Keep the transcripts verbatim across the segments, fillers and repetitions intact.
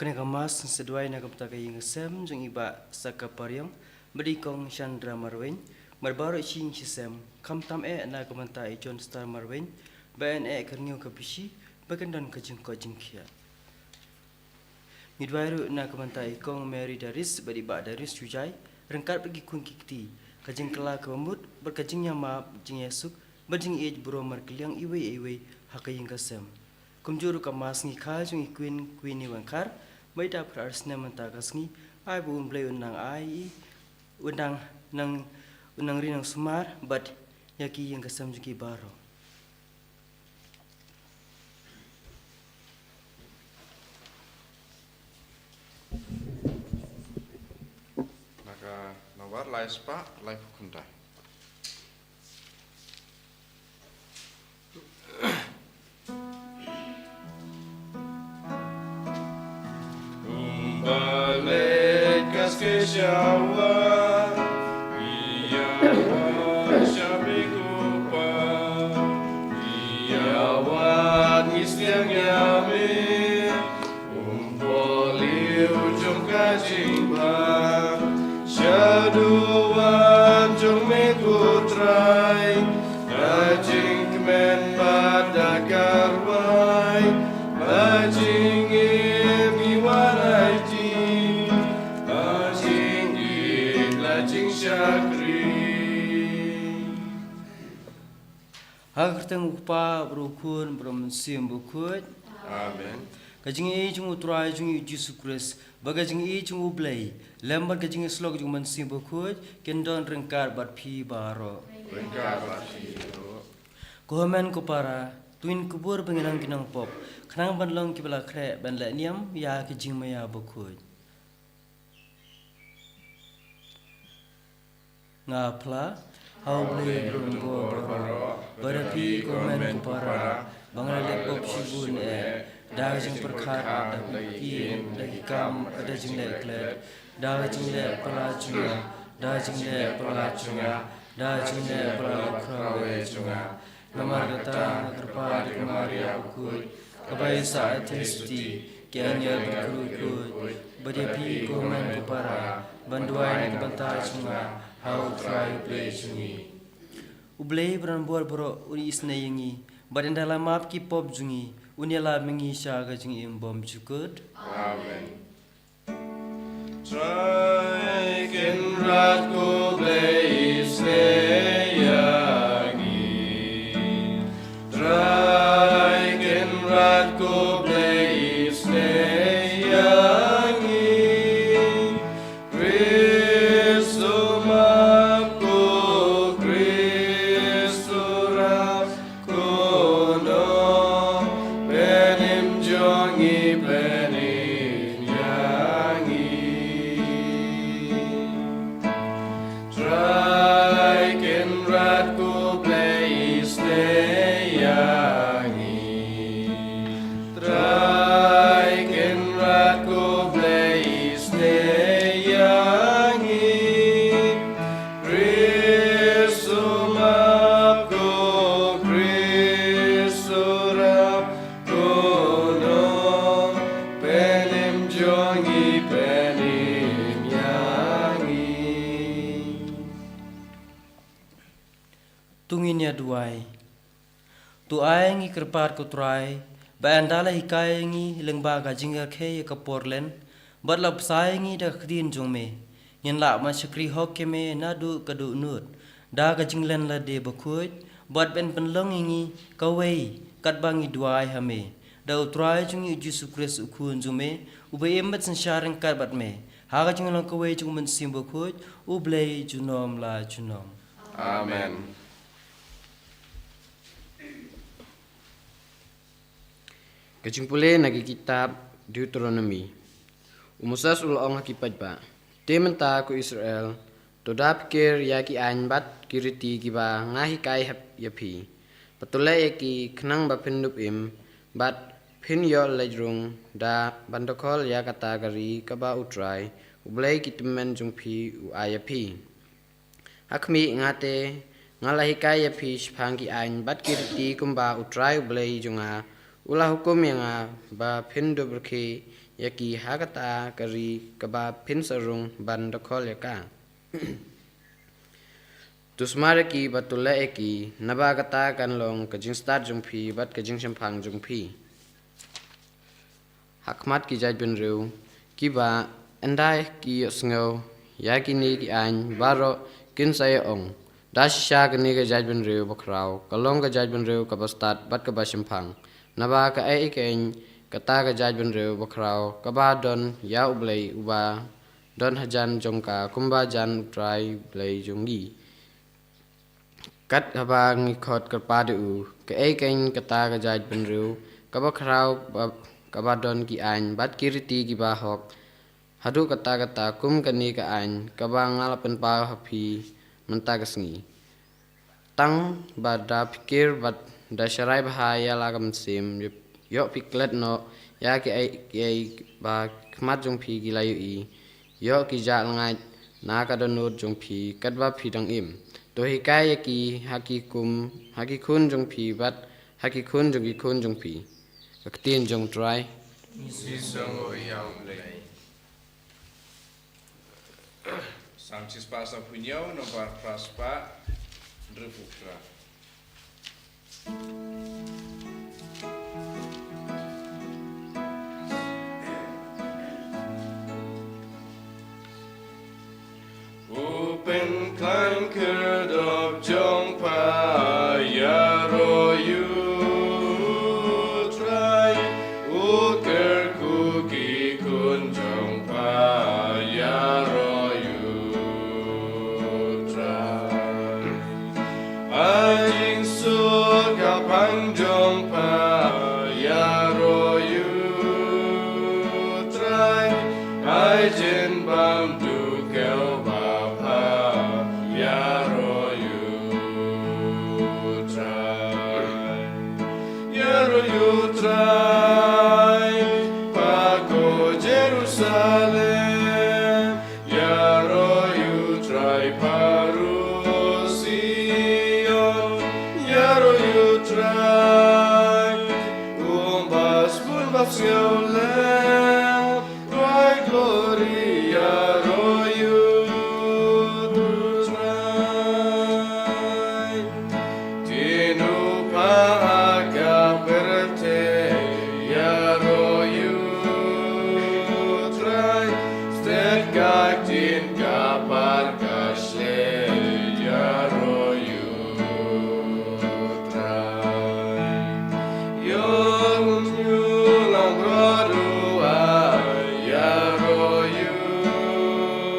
Kane ka Mass ngi sa duwai na ka bynta ka ïing ka sem jong i Bah Saka Pariong, bad i Kong Chandra Marwein, bad baroh shi ïing shi sem, khamtam eh na ka bynta i John Star Marwein, ba yn eh ka rngiew ka bishi, ba kan don ka jingkoit jingkhiah. Ngi duwai ruh na ka bynta i Kong Mary Darius bad i Bah Darius Jujai, ryngkat bad ki khun ki kti, ka jingkylla kaba mut, bad ka jingïamap, jingïasuk, bad jingïeit burom markylliang iwei ïa iwei, ha ka ïing ka sem. Kumjuh ruh ka Mass ngi kha jong i Queen, Queenie Wangkhar, ba i dap phra ar snem mynta ka sngi, ai ba U Blei un nang ai i, un nang, nang, un nang ri nang sumar, bad ïa ki ïing ka sem jong ki baroh. Na ka nombar lai spah, lai phew khyndai. Ballet kas ke shawa, iya wa sha mi kupa, iya wa ngi stiang ya mi, um poliu jong ka jingba, shaduwan jong mi ku Trai, ka jingkmen bad da karwai, ka jingim i wan aiti, ka jingïeit la jingshakri. Ha ka kyrteng U Kpa, bad U Khun, bad U Mynsiem Bakhuid. Amen. Ka jingïeit jong U Trai jong ngi U Jisu Khrist, bad ka jingïeit jong U Blei, lem bad ka jingïasyllok jong U Mynsiem Bakhuid, kin don ryngkat bad phi baroh. Ryngkat bad phi baroh. Ko hynmen ko para, to ngin kubur ba ngin long ki nongpop, khnang ban long kiba la khreh ban leh niam ïa ka jingmaïa bakhuid. Nga phla ha U Blei ba don bor baroh, bad ha phi ko hynmen ko para, ba nga la leh pop shibun eh, da ka jingpyrkhat, da ka jingpynkiew, da ki kam, da ka jingleh klet, da ka jingleh palat jong nga, da ka jingleh palat jong nga, da ka jingleh palat khrawei jong nga. Namar kata nga kyrpad ïa ka Maria bakhuid, kaba ïa sa atheist, ki angel bakhuid, bad ïa phi ko hynmen ko para, ban duwai na ka bynta jong nga ha U Trai U Blei jong ngi. U Blei ba don bor baroh un isynei ïa ngi, bad ynda la map ki pop jong ngi, un ïalap ïa ngi sha ka jingim bymjukut. Amen. Trai Kynrad ko Blei isynei ïa ngi. Trai Kynrad ko Blei isynei ïa ngi. Khrist u map ko, Khrist u rap ko, nongpynim jong ngi, pynim ïa ngi. Trai Kynrad ko Blei isynei ïa ngi. Trai Kynrad ko Blei isynei ïa ngi. Khrist u map ko, Khrist u rap ko, nongpynim jong ngi, pynim ïa ngi. To ngin ïa duwai. To ai ngi kyrpad ko Trai, ba ynda la hikai ïa ngi lyngba ka jingrakhe ïa ka por lent, bad la bsa ïa ngi da ka ktien jong me, ngin lah ban shakri hok ïa me naduh ka dohnud, da ka jinglen lade bakhuid, bad ban pynlong ïa ngi kawei katba ngi duwai ha me, da U Trai jong ngi U Jisu Khrist U Khun jong me, uba im bad synshar ryngkat bad me ha ka jinglong kawei jong U Mynsiem Bakhuid, U Blei junom la junom. Amen. Ka jingpule na ka kitab Deuteronomi. U Moses u la ong ha ki paidbah, te mynta ko Israel, to da pyrkhat ïa ki aiñ bad ki riti kiba nga hikai ha ïa phi, bad to leh ïa ki khnang ba phin dup im, bad phin ïoh leit rung da ban dkhot ïa kata ka ri kaba U Trai, U Blei ki tymmen jong phi u ai ïa phi. Ha khmih, nga te, nga la hikai ïa phi shaphang ki aiñ bad ki riti kumba U Trai U Blei jong nga u la hukum ïa nga, ba phin dup rkhie ïa ki ha kata ka ri kaba phin sa rung ban dkhot ïa ka. To sumar ïa ki bad to leh ïa ki, naba kata kan long ka jingstad jong phi bad ka jingshemphang jong phi ha khmat ki jaitbynriew kiba, ynda ki ïohsngew ïa kine ki aiñ baroh, kin sa ïa ong, da shisha kane ka jaitbynriew bakhraw ka long ka jaitbynriew kaba stad bad kaba shemphang. Naba kaei keiñ kata ka jaitbynriew bakhraw kaba don ïa U Blei uba don hajan jong ka kumba jan U Trai Blei jong ngi? Kat haba ngi khot kyrpad ïa u, kaei keiñ kata ka jaitbynriew kaba khraw, ba, kaba don ki aiñ bad ki riti kiba hok, haduh katta katta kum kane ka aiñ kaba nga la pynpaw ha phi mynta ka sngi. Tang ba da pyrkhat bad da sharai bha ïa la ka mynsiem, ïoh phi klet noh ïa kiei kiei ba khmat jong phi ki la ïohi, ïoh ki jah lyngngai na ka dohnud jong phi katba phi dang im. To hikai ïa ki ha ki kum, ha ki khun jong phi bad ha ki khun jong ki khun jong phi. Ka ktien jong U Trai. Ngi sngewbha ïa U Blei. Psalm shispah sanphew hynñiew, nombar phra spah hynriewphew phra. U pynkhlaiñ khyrdop jong pha, ïaroh ïa U Trai. U kyrkhu ki khun jong pha, ïaroh ïa U Trai. Ai jingsuk ha pang jong pha, ïaroh ïa U Trai. Ai jingbam duh khew ba pha, ïaroh ïa U Trai. Ïaroh ïa U Trai, pha ko Jerusalem. Ïaroh ïa U Trai, pha ruh Sion. Ïaroh ïa U Trai, um bas bun bas sngewlem. Cry glory, ïaroh ïa U Trai. Tynjuh pha ha ka pyrthei, ïaroh ïa U Trai. Stet ka ktien, ka par ka shlei, ïaroh ïa U Trai. Ïoh kumjuh lang baroh ruh, ïaroh ïa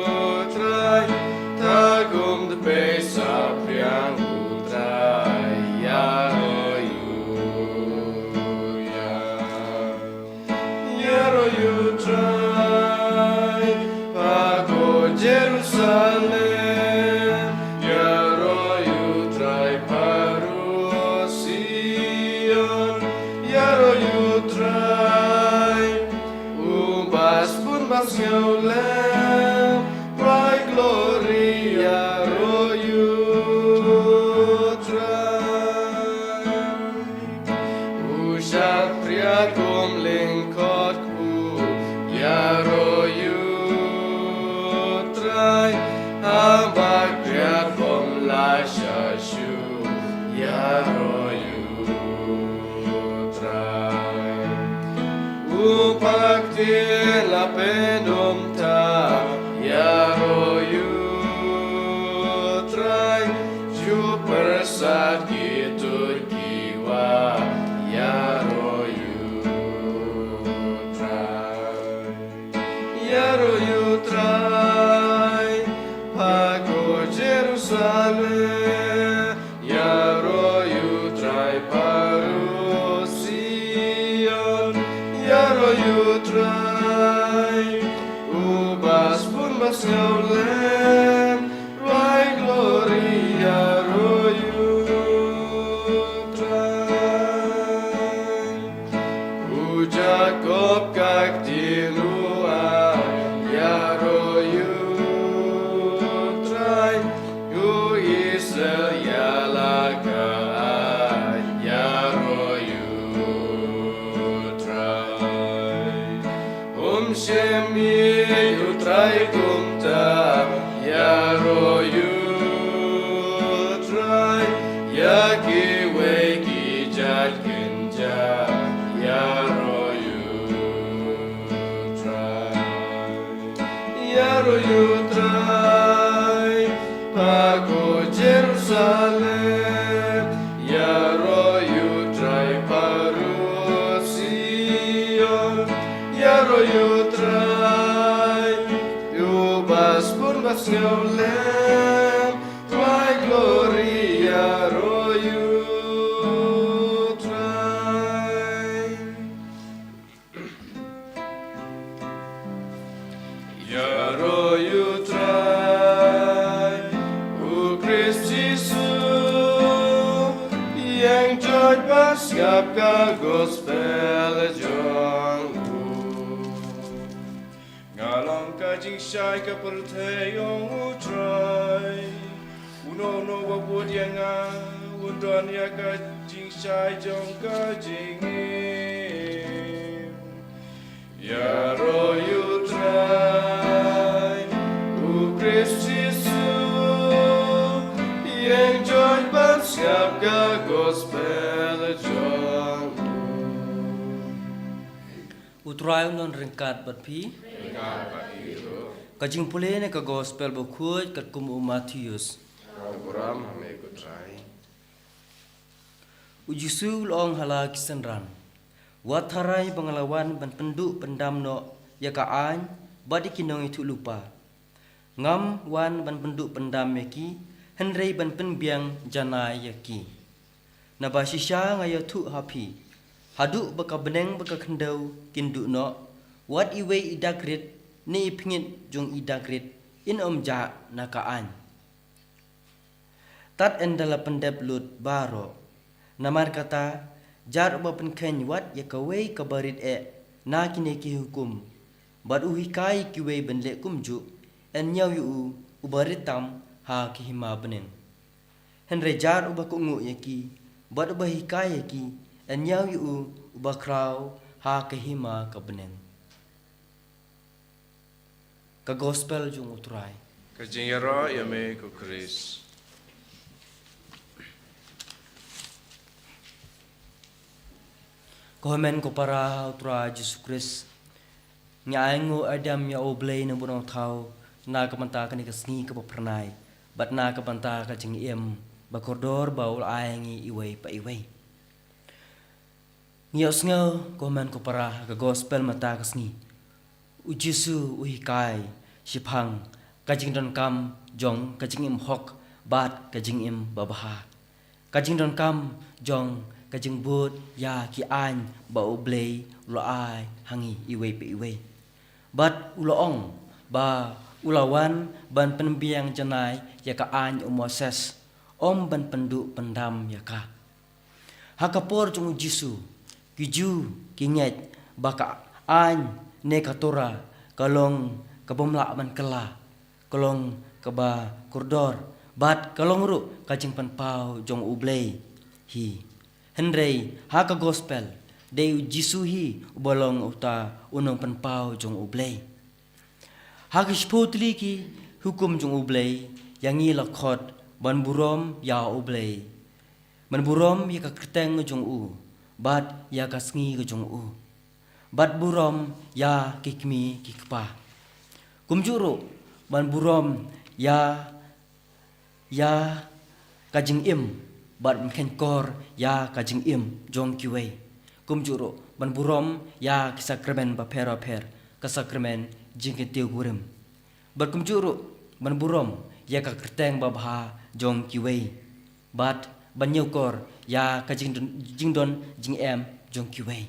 U Trai. Thakum tpei saphriang U Trai, ïaroh ïa U Trai. Ïaroh ïa U Trai, pha ko Jerusalem. Ïaroh ïa U Trai, pha ruh Sion. Ïaroh ïa U Trai, um bas bun bas sngewlem. Cry glory, ïaroh ïa U Trai. U shakri kum lyngkot kpu, ïaroh ïa U Trai. Haba khriat bym lah shuh, ïaroh ïa U Trai. U pakti la pynum ta, ïaroh ïa U Trai. Shu pyrsad ki tuid ki wah, ïaroh ïa U Trai. Ïaroh ïa U Trai, pha ko Jerusalem. Ïaroh ïa U Trai, pha ruh Sion. Ïaroh ïa U Trai. Sngewlem, my Gloria, ro ïa u Trai. Ïaroh ïa u Trai, u Khrist Jisu, ïeng joit bad sngap ka gospel jong u. Nga long ka jingshai ka pyrthei jong u Trai. Uno uno uba bud ïa nga, un don ïa ka jingshai jong ka jingim. Ïaroh ïa u Trai, u Khrist Jisu, ïeng joit bad sngap ka gospel jong u. U Trai un don ryngkat bad phi. Ka jingpule na ka gospel bakhuid katkum u Mathaios. Ka burom ha me ko Trai. U Jisu u la ong ha la ki synran, wat tharai ba nga la wan ban pynduh pyndam noh ïa ka aiñ bad ïa ki nongïathuhlypa. Ngam wan ban pynduh pyndam ïa ki, hynrei ban pynbiang janai ïa ki. Naba shisha nga ïathuh ha phi, haduh ba ka bneng bad ka khyndew kin duh noh, wat iwei i dak rit ne i pynït jong i dak rit in ym jah na ka aiñ. Tad ynda la pyndep lut baroh. Namarkata, jar uba pynkheiñ wat ïa kawei kaba rit eh na kine ki hukum, bad u hikai ïa kiwei ban leh kumjuh, yn ñiew ïa u uba rit tam ha ka hima bneng. Hynrei jar uba kohnguh ïa ki bad uba hikai ïa ki, yn ñiew ïa u uba khraw ha ka hima ka bneng. Ka gospel jong u Trai. Ka jingïaroh ïa me ko Khrist. Ko hynmen ko para ha u Trai Jisu Khrist. Ngi ainguh aidam ïa U Blei Nongbuh Nongthaw na ka bynta kane ka sngi kaba phyrnai bad na ka bynta ka jingim bakordor ba u la ai ngi iwei pa iwei. Ngi ïohsngew ko hynmen ko para ha ka gospel mynta ka sngi. U Jisu u hikai shaphang ka jingdonkam jong ka jingim hok bad ka jingim babha. Ka jingdonkam jong ka jingbud ïa ki aiñ ba U Blei u la ai ha ngi iwei pa iwei. Bad u la ong ba u la wan ban pynbiang janai ïa ka aiñ u Moses, ym ban pynduh pyndam ïa ka. Ha ka por jong u Jisu, ki Jiw ki ngeit ba ka aiñ ne ka Torah ka long ka bym lah ban kylla, ka long kaba kordor, bad ka long ruh ka jingpynpaw jong U Blei hi. Hynrei ha ka gospel, dei u Jisu hi uba long uta u nongpynpaw jong U Blei. Ha ki shiphew tylli ki hukum jong U Blei, ïa ngi la khot ban burom ïa U Blei, ban burom ïa ka kyrteng jong u bad ïa ka sngi ka jong u, bad burom ïa ki kmie ki kpa. Kumjuh ruh ban burom ïa ïa ka jingim bad ban kheiñkor ïa ka jingim jong kiwei. Kumjuh ruh ban burom ïa ki sakramen bapher bapher, ka sakramen jingkyntiew kurim. Bad kumjuh ruh ban burom ïa ka kyrteng babha jong kiwei bad ban ñiewkor ïa ka jingdon, jingdon jingem jong kiwei.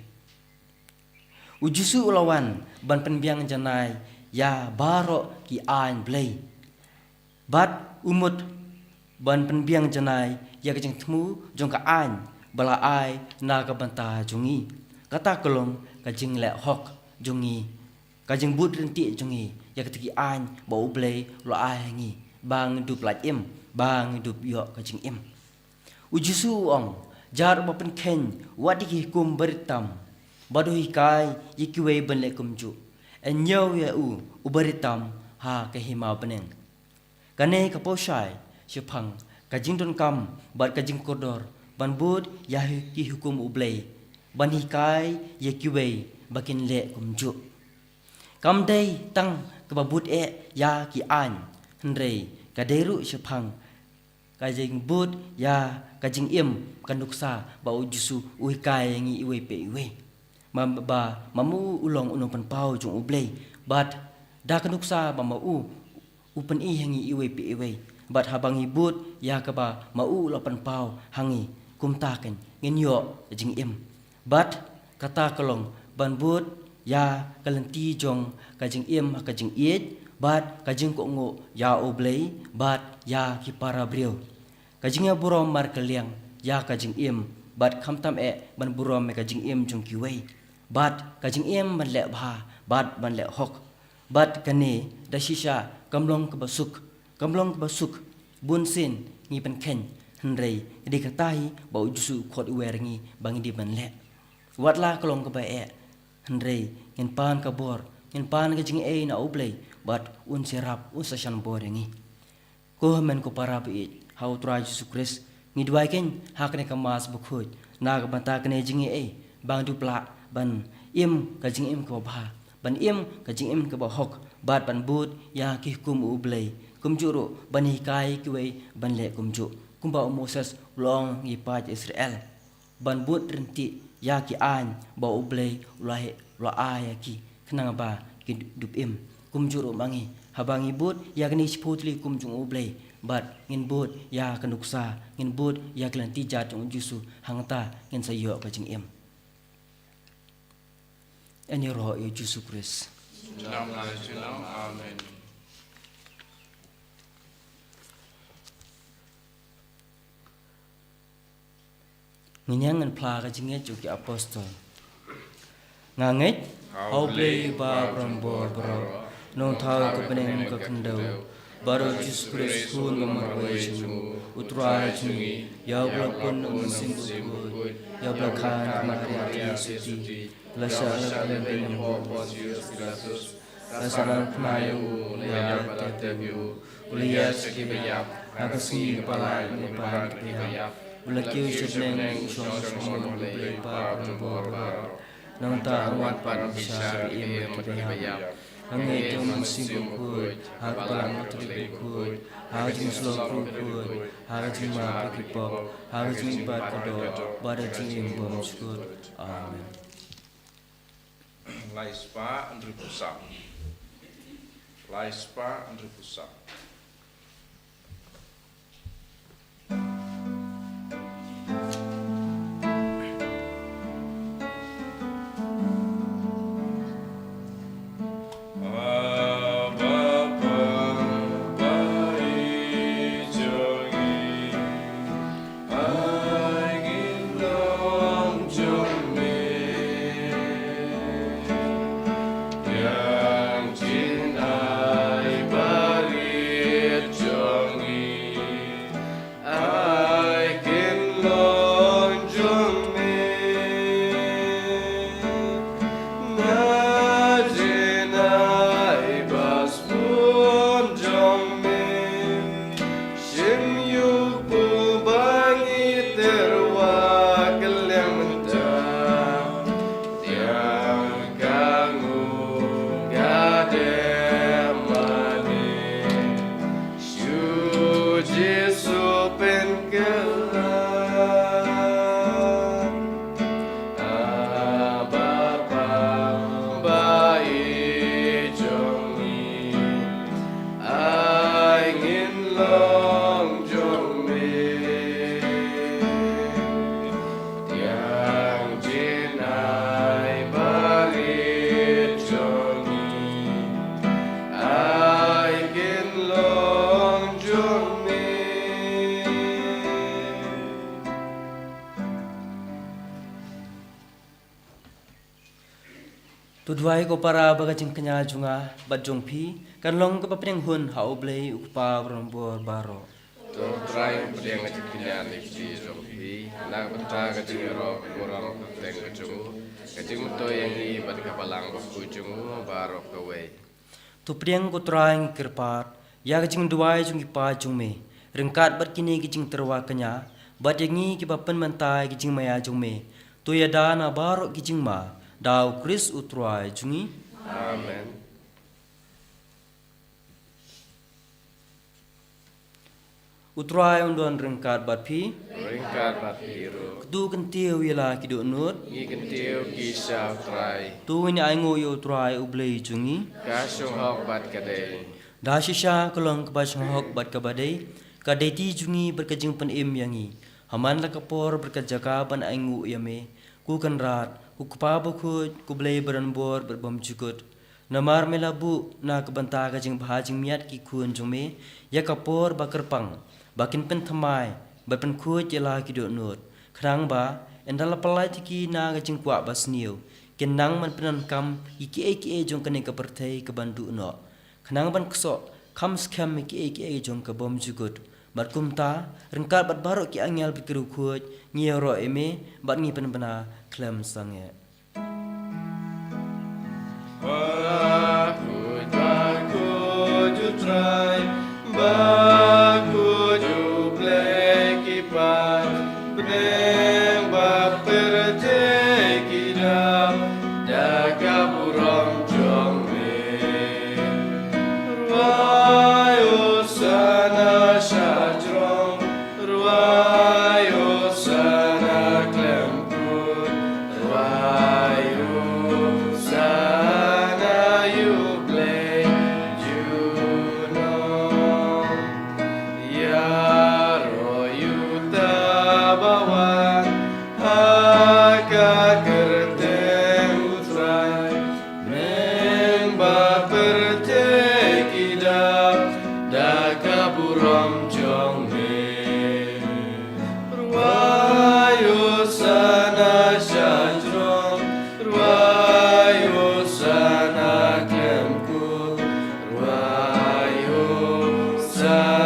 U Jisu u la wan ban pynbiang janai ïa baroh ki aiñ Blei. Bad u mut ban pynbiang janai ïa ka jingthmu jong ka aiñ ba la ai na ka bynta jong ngi. Kata ka long ka jingleh hok jong ngi, ka jingbud ryntih jong ngi ïa kata ki aiñ ba U Blei u la ai ha ngi, ba ngi dup lait im, ba ngi dup ïoh ka jingim. U Jisu u ong, jar uba pynkheiñ wat ïa ki hukum barit tam, bad u hikai ïa kiwei ban leh kumjuh, yn ñiew ïa u uba rit tam ha ka hima bneng. Kane ka pynshai shaphang ka jingdonkam bad ka jingkordor ban bud ïa ki hukum U Blei, ban hikai ïa kiwei ba kin leh kumjuh. Kam dei tang kaba bud eh ïa ki aiñ, hynrei ka dei ruh shaphang ka jingbud ïa ka jingim, ka nuksa ba u Jisu u hikai ïa ngi iwei pa iwei. Ma ba ma u u long u nongpynpaw jong U Blei, bad da ka nuksa ba ma u u pyni ha ngi iwei pa iwei. Bad haba ngi bud ïa kaba ma u la pynpaw ha ngi, kumta kan ngin ïoh ka jingim. Bad kata ka long ban bud ïa ka lynti jong ka jingim ha ka jingïeit bad ka jingkohnguh ïa U Blei bad ïa ki para briew. Ka jingïaburom markylliang ïa ka jingim bad khamtam eh ban burom ïa ka jingim jong kiwei. Bad ka jingim ban leh bha bad ban leh hok. Bad kane da shisha kam long kaba suk, kam long kaba suk. Bun sien ngi pynkheiñ, hynrei dei kata hi ba U Jisu u khot u wer ngi ba ngi dei ban leh. Wat la ka long kaba eh, hynrei ngin pan ka bor, ngin pan ka jingaiei na U Blei bad un sa ïarap, un sa shan bor ïa ngi. Ko hynmen ko para ba ïeit ha U Trai Jisu Khrist, ngi duwai kein ha kane ka Mass bakhuid na ka bynta kane jingaiei ba ngi dup lah ban im ka jingim kaba bha, ban im ka jingim kaba hok bad ban bud ïa ki hukum U Blei, kumjuh ruh ban hikai kiwei ban leh kumjuh, kumba u Moses u la ong ïa ki paid Israel ban bud ryntih ïa ki aiñ ba U Blei u la heh, u la ai ïa ki khnang ba kin dup im. Kumjuh ruh ma ngi, haba ngi bud ïa kine shiphew tylli ki hukum jong U Blei bad ngin bud ïa ka nuksa, ngin bud ïa ka lynti jait jong U Jisu, hangta ngin sa ïoh ka jingim. Ïaroh ïa U Jisu Khrist. Junom la junom. Amen. Ngin ïa ngan phla ka jingngeit jong ki apostol. Nga ngeit ha U Blei Uba u Rangbor baroh, Nongthaw ka bneng ka khyndew, bad U Jisu Khrist u khun ba marwei jong u, U Trai jong ngi, ïa uba la pun na u Mynsiem Bakhuid, ïa uba la kha na ka Maria Theisotti, la shah la khlem beiñ ha u Pontius Pilatus, la sahnarphna ïa u, la ïap bad la tep ïa u, u la ïaid sha kiba ïap, ha ka sngi kaba lai u la pan kiba ïap, u la kiew sha bneng, u shong sha u mon U Blei Uba u Rangbor baroh. Nangta un wan pat ban bishar ïa kiba im bad kiba ïap. Nga ngeit ïa u Mynsiem Bakhuid, ha ka Balang Katholik bakhuid, ha ka jingïasyllok bakhuid, ha ka jingmap ïa ki pop, ha ka jingim bad ka doh, bad ha ka jingim bymjukut. Amen. Lai spah hynriewphew saw. Lai spah hynriewphew saw. Shim ïa u ba ngi tyrwa kylleng mynta. Tiang ka ngu ka dei mane. Shu Jisu pynkylla. Aba Papa ba ïeit jong ngi, ai ngin long jong me. Tiang jingïeit ba rit jong ngi, ai ngin long jong me. To duwai ko para ba ka jingkñia jong nga bad jong phi kan long kaba pdiang hun ha U Blei U Kpa Rangbor baroh. To Trai, pdiang ka jingkñia ne ka jingkñia jong phi na ka bynta ka jingïaroh burom kyrteng ka jong u, ka jingmyntoi ïa ngi bad ka Balang bakhuid jong u baroh kawei. To pdiang ko Trai, ngi kyrpad ïa ka jingduwai jong ki paid jong me ryngkat bad kine ki jingtyrwa kñia, bad ïa ngi kiba pynmynta ïa ki jingmaïa jong me. To ïada na baroh ki jingma da U Khrist U Trai jong ngi. Amen. U Trai un don ryngkat bad phi. Ryngkat bad phi ruh. Kito kyntiew ïa la ki dohnud. Ngi kyntiew ki sha U Trai. To ngin ainguh ïa U Trai U Blei jong ngi. Ka shong hok bad ka dei. Da shisha ka long kaba sngewhok bad kaba dei ka dei ti jong ngi bad ka jingpynim ïa ngi ha man la ka por bad ka jaka ban ainguh ïa me, ko Kynrad, ko Kpa bakhuid, ko Blei badonbor bad bymjukut. Namar me la buh na ka bynta ka jingbha jingmiat ki khun jong me ïa ka por ba kyrpang, ba kin pynthymmai bad pynkhuid ïa la ki dohnud, khnang ba ynda la pyllait ïa ki na ka jingkwah basniew, kin nang ban pyndonkam ïa kiei kiei jong kane ka pyrthei kaban duh noh, khnang ban ksoh kham skhem ïa kiei kiei jong ka bymjukut. Bad kumta, ryngkat bad baroh ki angel bad ki riewkhuid, ngi ïaroh ïa me bad ngi pynbna khlem sangeh. Bakhuid, bakhuid U Trai, bakhuid U Blei ki paid, bneng bad pyrthei ki dap da ka burom jong me. Rwai Hosana shajrong, rwai Hosana khlem kut, rwai Hosana ïa U Blei junom. Ïaroh ïa uta ba wan ha ka kyrteng U Trai, bneng bad pyrthei ki dap da ka burom jong me. Rwai Hosana shajrong, rwai Hosana khlem kut, rwai Hosana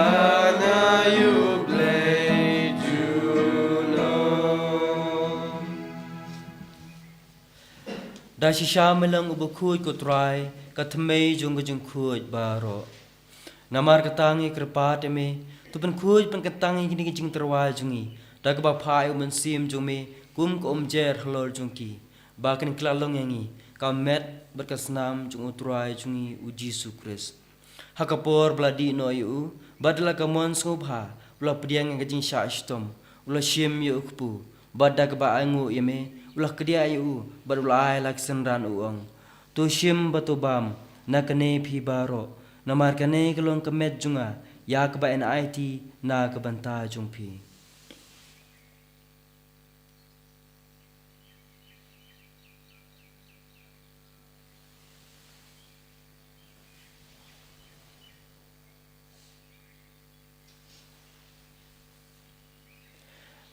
ïa U Blei junom. Da shisha me long u bakhuid ko Trai, ka thymmei jong ka jingkhuid baroh. Namar kata ngi kyrpad ïa me, to pynkhuid pynkyntang ïa kine ki jingtyrwa jong ngi da kaba phah ïa U Mynsiem jong me kum ka umjer halor jong ki, ba kin kylla long ïa ngi ka met bad ka snam jong U Trai jong ngi U Jisu Khrist. Ha ka por ba la dih noh ïa u, bad da la ka mon sngewbha u la pdiang ïa ka jingshah shitom, u la shim ïa u kpu, bad da kaba ainguh ïa me u la kdiah ïa u, bad u la ai la ki synran, u ong: To shim bad to bam na kane phi baroh, namar kane ka long ka met jong nga, ïa kaba yn aiti na ka bynta jong phi.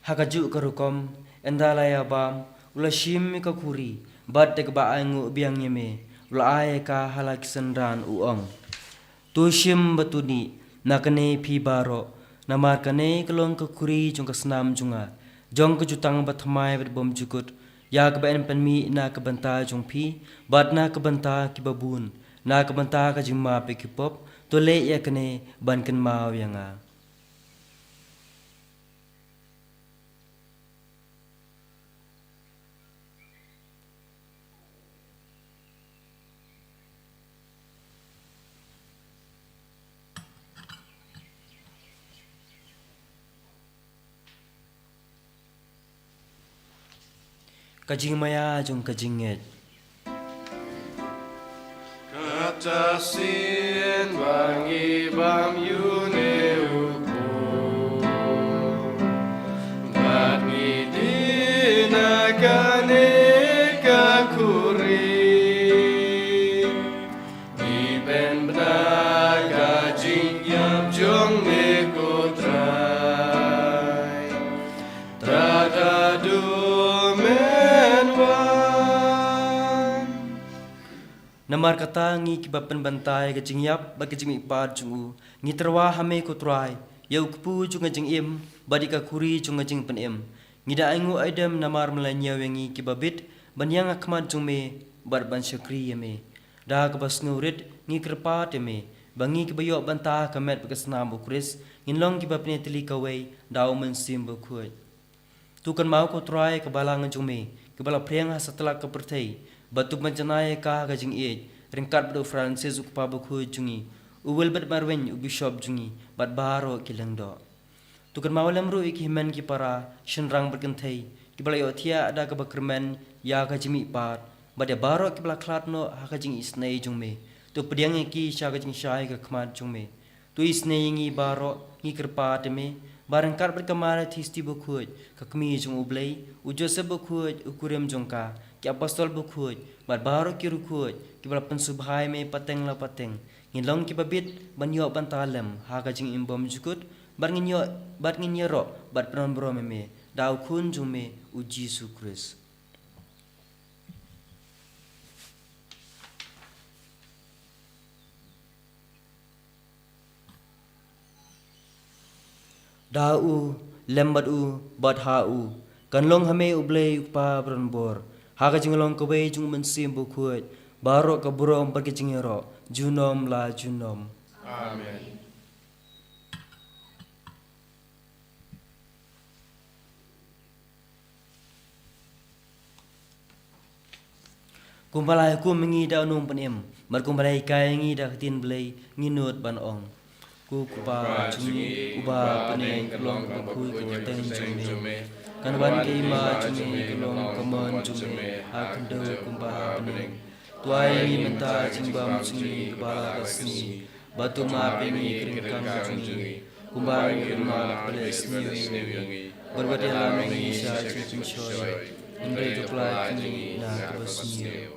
Ha kajuh ka rukom, ynda la ïa bam, u la shim ïa ka khuri, bad da kaba ainguh biang ïa me, u la ai ïa ka ha la ki synran, u ong: To shim bad to nih na kane phi baroh, namar kane ka long ka khuri jong ka snam jong nga, jong ka jutang bathymmai bad bymjukut, ïa kaba yn pynmih na ka bynta jong phi bad na ka bynta kiba bun, na ka bynta ka jingmap ïa ki pop. To leh ïa kane ban kynmaw ïa nga. Ka jingmaïa jong ka jingngeit. Kata sien ba ngi bam ïa une u kpu, bad ngi dih na kane ka khuri, ngi pynbna ka jingïap jong me ko Trai, tad haduh men wan. Namar kata ngi kiba pynbna ïa ka jingïap bad ka jingmihpat jong u, ngi tyrwa ha me ko Trai, ïa u kpu jong ka jingim bad ïa ka khuri jong ka jingpynim. Ngi da ainguh aidem namar me la ñiew ïa ngi kiba bit ban ïeng ha khmat jong me bad ban shakri ïa me. Da kaba sngewrit ngi kyrpad ïa me ba ngi kiba ïoh bynta ha ka met bad ka snam u Khrist ngin long kiba pynïatylli kawei da u Mynsiem Bakhuid. To kynmaw ko Trai ka balang jong me kaba la phriang ha satlak ka pyrthei, bad to pynjanai ïa ka ha ka jingïeit ryngkat bad u Francis u Kpa Bakhuid jong ngi, u Wilbert Marwein u Bishop jong ngi, bad baroh ki lyngdoh. To kynmaw lem ruh ïa ki hynmen ki para, shynrang bad kynthei kiba la ïohthiah da kaba kyrmen ïa ka jingmihpat, bad ïa baroh kiba la khlad noh ha ka jingisynei jong me. To pdiang ïa ki sha ka jingshai ka khmat jong me. To isynei ïa ngi baroh, ngi kyrpad ïa me, ba ryngkat bad ka Maria Theisotti bakhuid, ka kmie jong U Blei, u Joseph bakhuid, u kurim jong ka, ki apostol bakhuid, bad baroh ki riewkhuid, kiba la pynsngewbha ïa me pateng la pateng, ngin long kiba bit ban ïoh bynta lem ha ka jingim bymjukut, bad ngin ïoh, bad ngin ïaroh bad pynban burom ïa me da U Khun jong me, U Jisu Khrist. Da u, lem bad u, bad ha u, kan long ha me U Blei U Kpa baroh bor, ha ka jinglong kawei jong U Mynsiem Bakhuid, baroh ka burom bad ka jingïaroh, junom la junom. Amen. Kumba la hukum ïa ngi da u nongpynim, bad kumba la hikai ïa ngi da ka ktien Blei, ngi nud ban ong. Ko Kpa jong ngi uba ha bneng, ka long kaba khuid ka kyrteng jong me. Kan wan ka hima jong me, ka long ka mon jong me, ha khyndew kumba ha bneng. To ai ïa ngi mynta ka jingbam jong ngi kaba la ka sngi. Bad to map ïa ngi ki ryngkang jong ngi, kumba ngi ruh ngi map ïa kiba la sniew ïa ngi. Bad wat ïalam ïa ngi sha ka jingpynshoi, hynrei to pyllait ïa ngi na kaba sniew.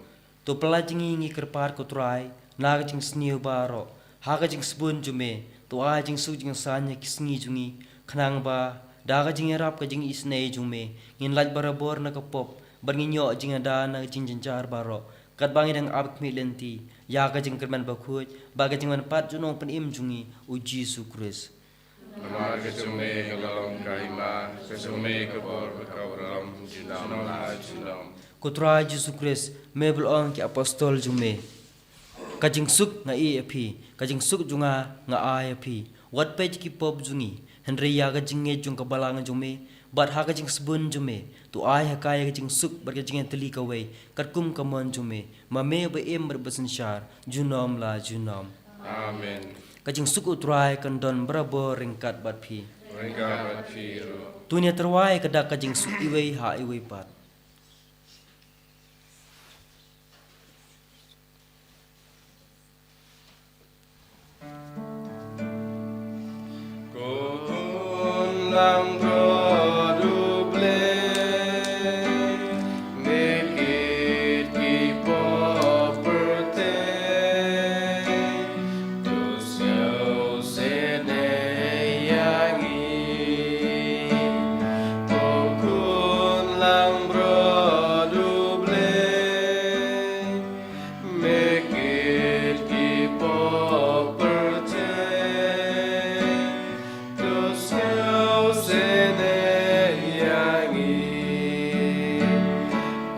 To pyllait ïa ngi, ngi kyrpad ko Trai, na ka jingsniew baroh, ha ka jingsbun jong me, to ai jingsuk jingsaiñ ha ki sngi jong ngi, khnang ba da ka jingïarap ka jingisynei jong me, ngin lait barabor na ka pop, bad ngin ïoh jingada na ka jingjynjar baroh, katba ngi dang ap khmih lynti ïa ka jingkyrmen bakhuid bad ka jingwan pat jong u Nongpynim jong ngi, U Jisu Khrist. Namar ka jong me ka long ka hima, ka jong me ka bor bad ka burom, junom la junom. Ko Trai Jisu Khrist, me ba la ong ïa ki apostol jong me, ka jingsuk nga ai ïa phi, ka jingsuk jong nga nga ai ïa phi. Wat peit ki pop jong ngi, hynrei ïa ka jingngeit jong ka balang jong me, bad ha ka jingsbun jong me, to ai ha ka ïa ka jingsuk bad ka jingïatylli kawei, katkum ka mon jong me, ma me ba im bad ba synshar, junom la junom. Amen. Ka jingsuk U Trai kan don barabor ryngkat bad phi. Ryngkat bad phi ruh. To ngin ïatyrwa ïa ka dak ka jingsuk iwei ha iwei pat. Ko Khun langbrot U Blei, me kit ki pop pyrthei, to sngewsynei ïa ngi. Ko Khun langbrot U Blei, me kit ki pop pyrthei, to sngewsynei ïa ngi.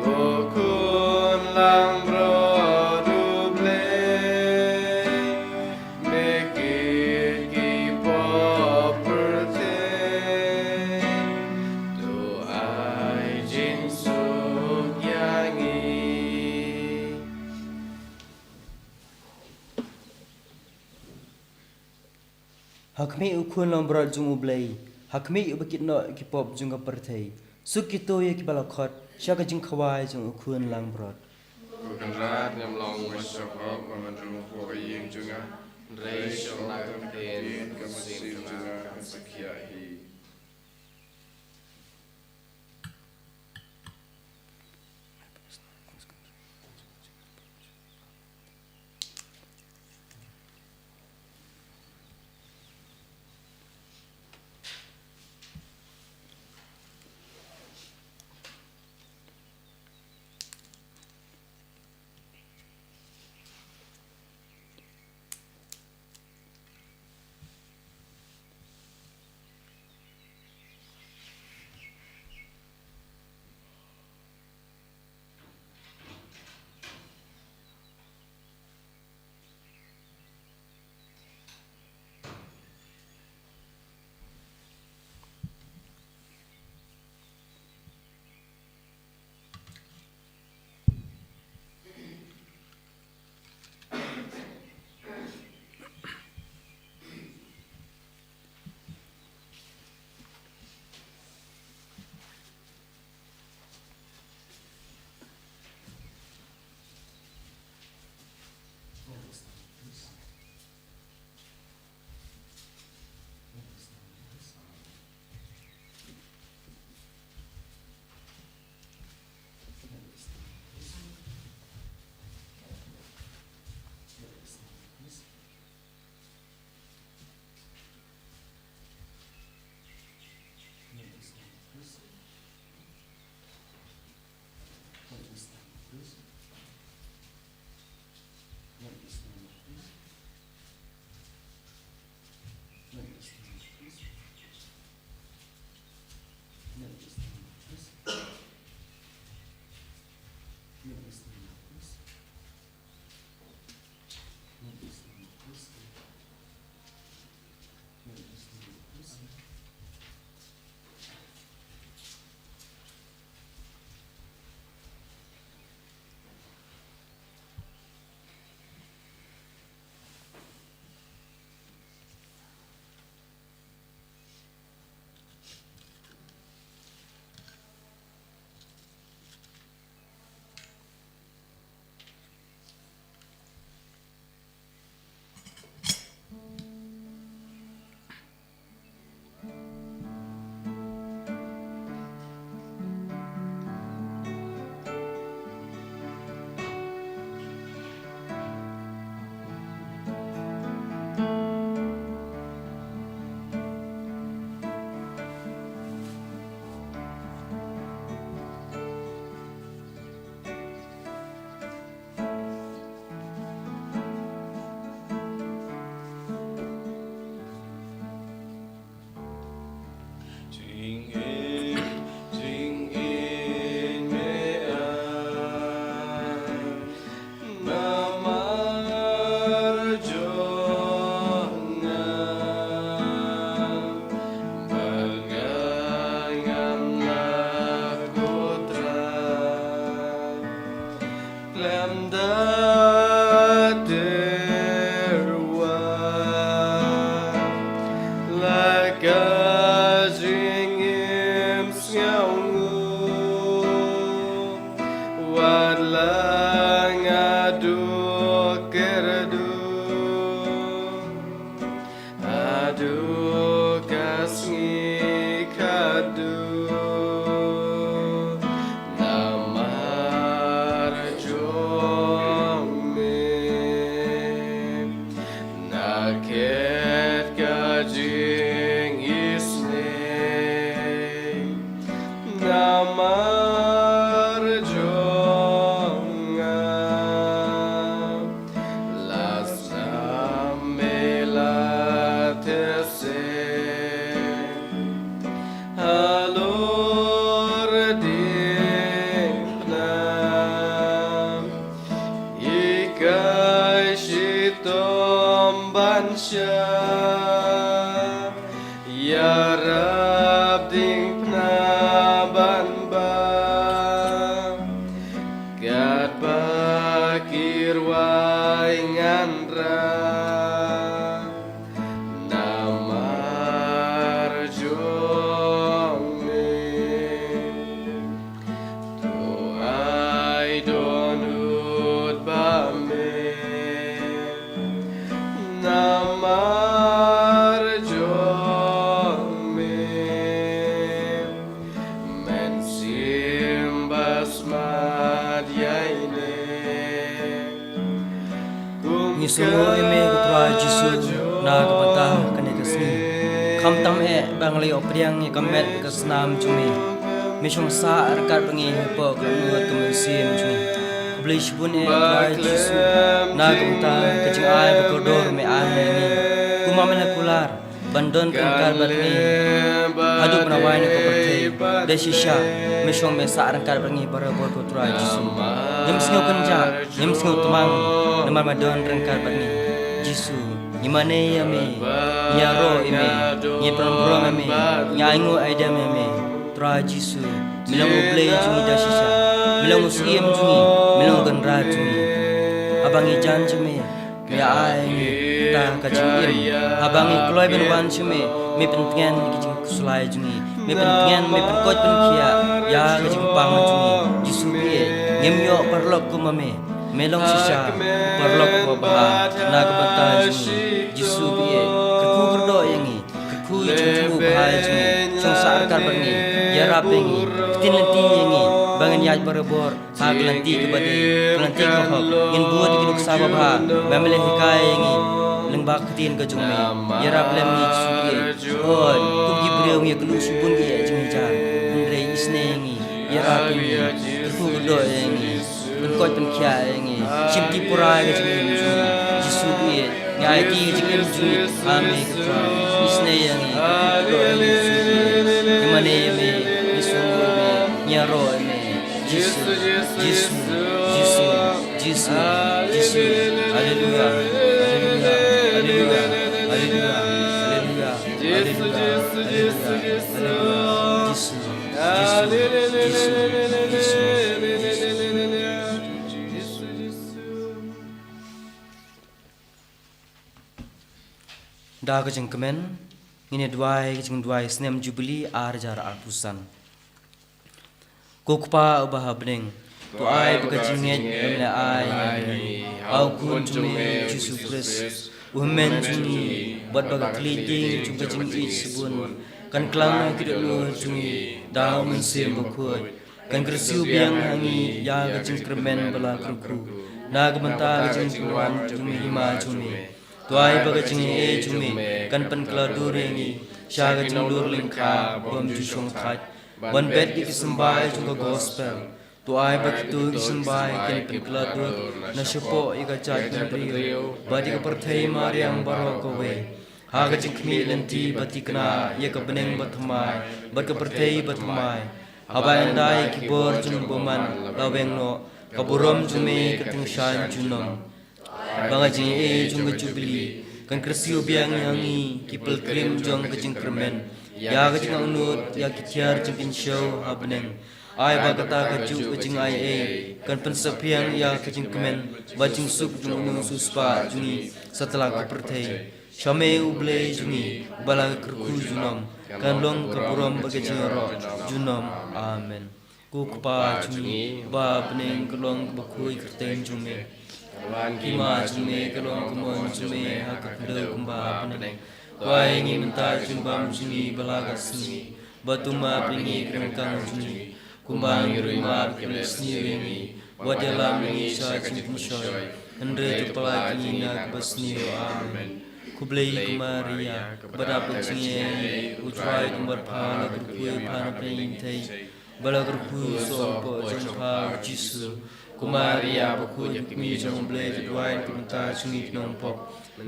Ko Khun langbrot U Blei, me kit ki pop pyrthei, to ai jingsuk ïa ngi. Ha khmih U Khun langbrot jong U Blei, ha khmih uba kit noh ïa ki pop jong ka pyrthei. Suk kito ïa kiba la khot sha ka jingkhawai jong U Khun langbrot. Ko Kynrad, ngam long ba sngewbha ba men rung hapoh ka ïing jong nga, hynrei sngewbha ka ktien ka mynsiem jong nga kan sa khia hi. Ka jingim sngewnguh, wat la nga duh kyrduh, haduh ka sngi khatduh, namar jong me. Na khet ka jingisynei namar jong nga, la sdang me la theh seh halor diengphna. Hikai shitom ban shah ïarap diengphna ban bam, katba ki rwai ngan rah namar jong me. To ai dohnud bad me namar jong me. Mynsiem ba smat ïa ine. Ngi sngewnguh ïa me ko Trai Jisu na ka bynta kane ka sngi. Khamtam eh ba ngi la ïoh pdiang ïa ka met ka snam jong me. Me shong sah ryngkat bad ngi hapoh ka dohnud ka mynsiem jong ngi. Khublei shibun eh Trai Jisu na ka bynta ka jingai ba kordor me ai ha ngi. Kumba me la kular ban don ryngkat bad ngi haduh ban wai na ka pyrthei. Dei shisha me shong me sah ryngkat bad ngi barabor ko Trai Jisu. Ngim sngew kynjah, ngim sngew tmang, namar me don ryngkat bad ngi. Jisu, ngi mane ïa me, ngi ïaroh ïa me, ngi pynburom ïa me, ngi ainguh aidem ïa me. Trai Jisu, me long U Blei jong ngi da shisha, me long U Syiem jong ngi, me long U Kynrad jong ngi. Haba ngi jan sha me, me ai ngi ta ka jingim. Haba ngi kloi ban wan sha me, me pyntngen ïa ki jingkhuslai jong ngi, me pyntngen, me pynkoit pynkhiah ïa ka jingpang jong ngi. Jisu bieit, ngim ïoh paralok kum ma me. Me long shisha u paralok uba bha na ka bynta jong ngi. Jisu bieit, kyrkhu kyrdoh ïa ngi, kyrkhu ïa ka jingthmu bha jong ngi, shong sah ryngkat bad ngi, ïarap ïa ngi, ktien lynti ïa ngi ba ngin ïaid barabor ha ka lynti kaba dei, ka lynti ka hok. Ngin bud ïa ki nuksa babha ba me la hikai ïa ngi lyngba ka ktien ka jong me. Ïarap lem ngi Jisu bieit. Hooid, kum ki briew ngi ïakynduh shibun ki ïa jinghikai, hynrei isynei ïa ngi, ïarap ïa ngi, kyrkhu kyrdoh ïa ngi, pynkoit pynkhiah ïa ngi, shim tip pura ïa ka jingim jong ngi. Jisu bieit, ngi aiti ka jingim jong ngi ha me ko Trai. Isynei ïa ngi, kyrkhu kyrdoh ïa ngi Jisu bieit. Ngi mane ïa me, ngi sngewnguh ïa me, ngi ïaroh ïa me. Jisu, Jisu, Jisu, Jisu, Jisu. Haleluya, haleluya, haleluya, haleluya, haleluya, haleluya, haleluya. Jisu, Jisu, Jisu, Jisu. Da ka jingkmen, ngin ïa duwai ka jingduwai snem Jubili ar hajar arphew san. Ko Kpa uba ha bneng, to ai ba ka jingngeit ba me la ai ha u Khun jong me Jisu Khrist, u Hynmen jong ngi, bad ba ka khlieh dieng jong ka jingïeit shibun kan klang ha ki dohnud jong ngi da u Mynsiem Bakhuid. Kan kyrsiew biang ha ngi ïa ka jingkyrmen ba la kyrkhu na ka bynta ka jingpynwan jong me, hima jong me. To ai ba ka jingaiei jong me kan pynkylla dur ïa ngi sha ka jinglur lyngkha bym ju shongthait, ban bet ïa ki symbai jong ka gospel. To ai ba kito ki symbai kin pynkylla dur na shapoh ïa ka jaitbynriew bad ïa ka pyrthei mariang baroh kawei, ha ka jingkhmih lynti ba thikna ïa ka bneng bathymmai bad ka pyrthei bathymmai. Haba ynda ïa ki bor jong u bymman la weng noh, ka burom jong me kan tyngshaiñ junom. Ba ka jingaiei jong ka Jubili kan kyrsiew biang ïa ngi ki pilgrim jong ka jingkyrmen ïa ka jingangnud ïa ki tiar jingkynshew ha bneng. Ai ba kata kajuh ka jingaiei kan pynsaphriang ïa ka jingkmen bad jingsuk jong u nongsiewspah jong ngi satlak ka pyrthei. Sha me U Blei jong ngi, ba la ka kyrkhu junom, kan long ka burom bad ka jingïaroh junom. Amen. Ko Kpa jong ngi ba ha bneng, ka long kaba khuid ka kyrteng jong me. Ka wan ka hima jong me, ka long ka mon jong me ha ka khyndew kumba ha bneng. To ai ngi mynta ka jingbam jong ngi ba la ka sngi, bad to map ïa ngi ka ryngkang jong ngi, kumba ngi ruh ngi map ïa kiba sniew ïa ngi. Wat ïalam ïa ngi sha ka jingpynshoi, hynrei to pyllait ïa ngi na kaba sniew. Amen. Ko Blei, ko Maria, kaba dap ka jingaiei, U Trai u don bad pha, la kyrkhu ïa pha na pdeng ki kynthei, bad la kyrkhu u soh hapoh jong pha U Jisu. Ko Maria bakhuid, ka kmie jong U Blei, to duwai ïa ngi mynta jong ngi ki nongpop,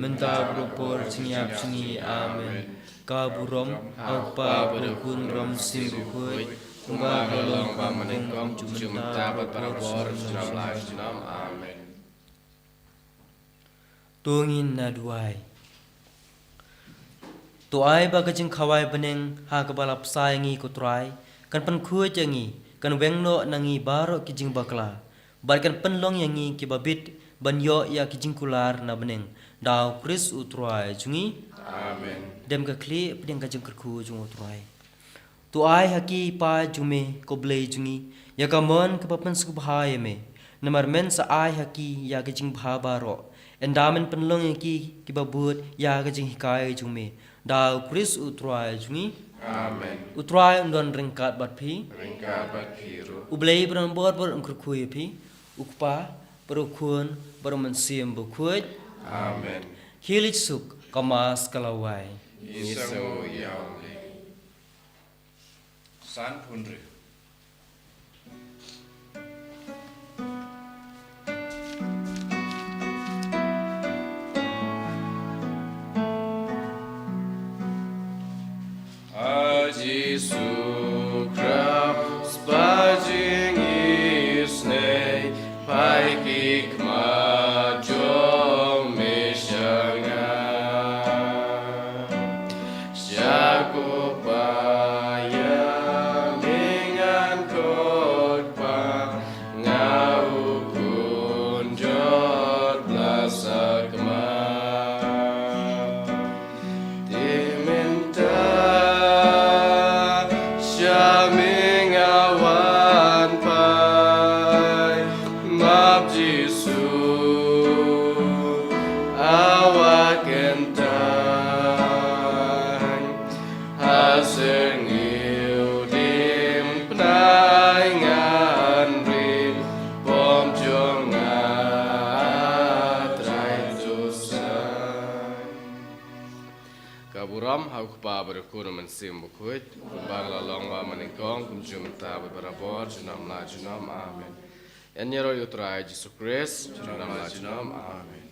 mynta bad ha ka por jingïap jong ngi. Amen. Ka burom ha U Kpa bad ha U Khun bad ha U Mynsiem Bakhuid, kumba ka la long ha banyngkong, kumjuh mynta bad barabor, junom la junom. Amen. To ngin ïa duwai. To ai ba ka jingkhawai bneng ha kaba la bsa ïa ngi ko Trai kan pynkhuid ïa ngi, kan weng noh na ngi baroh ki jingbakla, bad kan pynlong ïa ngi kiba bit ban ïoh ïa ki jingkular na bneng, da U Khrist U Trai jong ngi. Amen. Dem ka khlieh pdeng ka jingkyrkhu jong U Trai. To ai ha ki, Pa jong me, ko Blei jong ngi, ïa ka mon kaba pynsngewbha ïa me, namar men sa ai ha ki ïa ka jingbha baroh. Ynda men pynlong ïa ki kiba bud ïa ka jinghikai jong me, da U Khrist U Trai jong ngi. Amen. U Trai un don ryngkat bad phi. Ryngkat bad phi ruh. U Blei ba don bor bor un kyrkhu ïa phi, U Kpa, bad U Khun, bad U Mynsiem Bakhuid. Amen. Khie leit suk, ka Mass ka la wai. Ngi sngew ïa U Blei. San Phunri. A Jisu Khrist ba jingisynei, phai ki khmat jong me sha nga. Sha ko Pa ïa me ngan khot, Pa, nga u khun jot la sakma. Te mynta sha me nga wan phai, map Jisu, a wad kynthei. Ha syrngiew diengphna ngan ri, bym jong nga Trai to saiñ. Ka burom ha U Kpa bad U Khun bad U Mynsiem Bakhuid, kumba ka la long ha banyngkong, kumjuh mynta bad barabor, junom la junom. Amen. Yn ïaroh ïa U Trai Jisu Khrist, junom la junom. Amen.